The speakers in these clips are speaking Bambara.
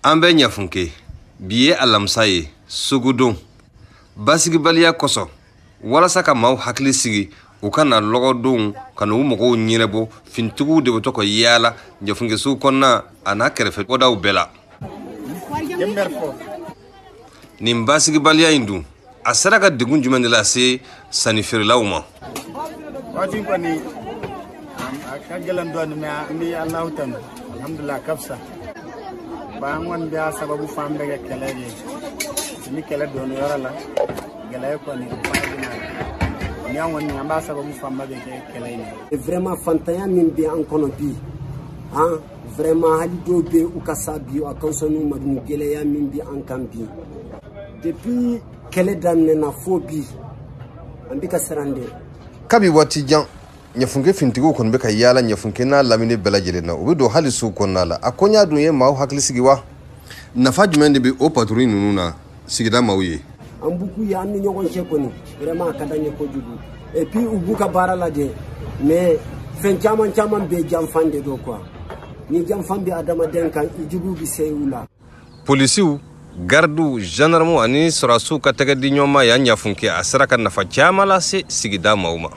An bɛ Ɲafunke bi ye alamisa ye, sugudon. Basigibaliya kosɔn, walasa ka maaw hakili sigi u ka na lɔgɔdonw ka n'u mɔgɔw ɲɛnabɔ, finitigiw de bɛ to ka yaala Ɲafunke sugu kɔnɔna a n'a kɛrɛfɛ bɔdaw bɛɛ la. Nin basigibaliya in dun, a sera ka degun jumɛn de lase sannifeerelaw ma? Waati kɔni a ka gɛlɛn dɔɔnin, mais an bɛ Alahu tanu, alhamdulilah, a ka fisa. Ba an kɔni bɛ a sababu fan bɛɛ kɛ kɛlɛ de ye. Ni kɛlɛ donna yɔrɔ la, gɛlɛya kɔni fana bɛ na. Ni an kɔni an b'a sababu fanba bɛ kɛ kɛlɛ in ye. Vraiment, fantanya min bɛ an kɔnɔ bi, han, vraiment, hali dɔw bɛ u ka sa bi, a ka fisa n'u ma. Ni gɛlɛya min bɛ an kan bi, depuis kɛlɛ daminɛna fo bi, an bɛ ka siran dɛ. Kabi waati jan, Ɲafunke finitigiw kɔni bɛ ka yaala Ɲafunke n'a lamini bɛɛ lajɛlen na. U bɛ don hali sugu kɔnɔna la. A koɲa dun ye maaw hakili sigi wa? Nafa jumɛn de bɛ o patrouille ninnu na sigida maaw ye? An b'u k'u ye an ni ɲɔgɔn cɛ kɔni, vraiment, a ka d'an ye kojugu. Et puis u b'u ka baara lajɛ, mais fɛn caman caman bɛ janfan de don quoi. Ni janfan bɛ adamaden kan, i jugu bɛ se u la. Polisiw, gardiw, gendarmew ani sɔrɔdasiw ka tɛgɛ di ɲɔgɔn ma yan Ɲafunke, a sera ka nafa caman lase sigida maaw ma.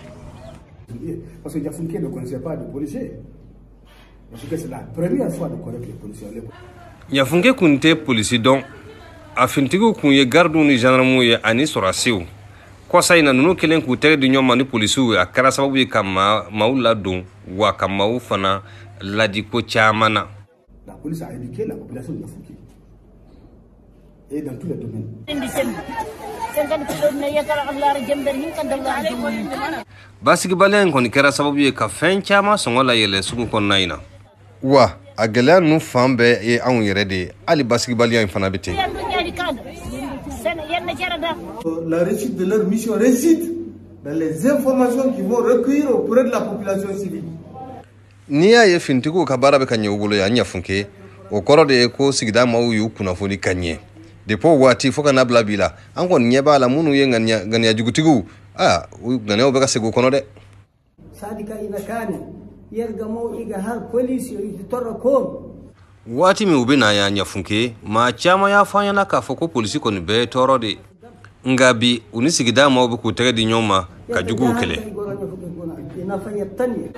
Parce que Niafunké ne connaissait pas de policiers. Parce que c'est la première fois de connaître les policiers. Ɲafunke kun tɛ polisi dɔn. A finitigiw kun ye gardiw ni gendarmew ye ani sɔrɔdasiw. Kɔsa in na, ninnu kɛlen k'u tɛgɛ di ɲɔgɔn ma ni polisiw ye, a kɛra sababu ye ka maaw ladon wa ka maaw fana ladi ko caman na. La police a éduqué la population de Niafunké. Et dans tous les domaines. Basigibaliya in kɔni kɛra sababu ye ka fɛn caman sɔngɔ layɛlɛ sugu kɔnɔna in na. Wa a gɛlɛya ninnu fan bɛɛ ye anw yɛrɛ de ye. Hali basigibaliya in fana bɛ ten. La réussite de leur mission réside dans les informations qu'ils vont recueillir auprès de la population civile. N'i y'a ye finitigiw ka baara bɛ ka ɲɛ u bolo yan Ɲafunke, o kɔrɔ de ye ko sigida maaw y'u kunnafoni ka ɲɛ. Depuis o waati fo ka n'a bila bi la, an kɔni ɲɛ b'a la, minnu ye ŋaniya jugutigiw, aa, u ŋaniyaw bɛ ka segin u kɔnɔ dɛ. Sadika ina kane yerga mo iga har police yo torra ko. Waati min u bɛ na yan Ɲafunke, maa caman y'a fɔ an ɲɛna k'a fɔ ko polisi kɔni bɛɛ ye tɔɔrɔ de. Nka bi, u ni sigida maaw bɛ k'u tɛgɛ di ɲɔgɔn ma ka juguw kɛlɛ. Ina fanya tani.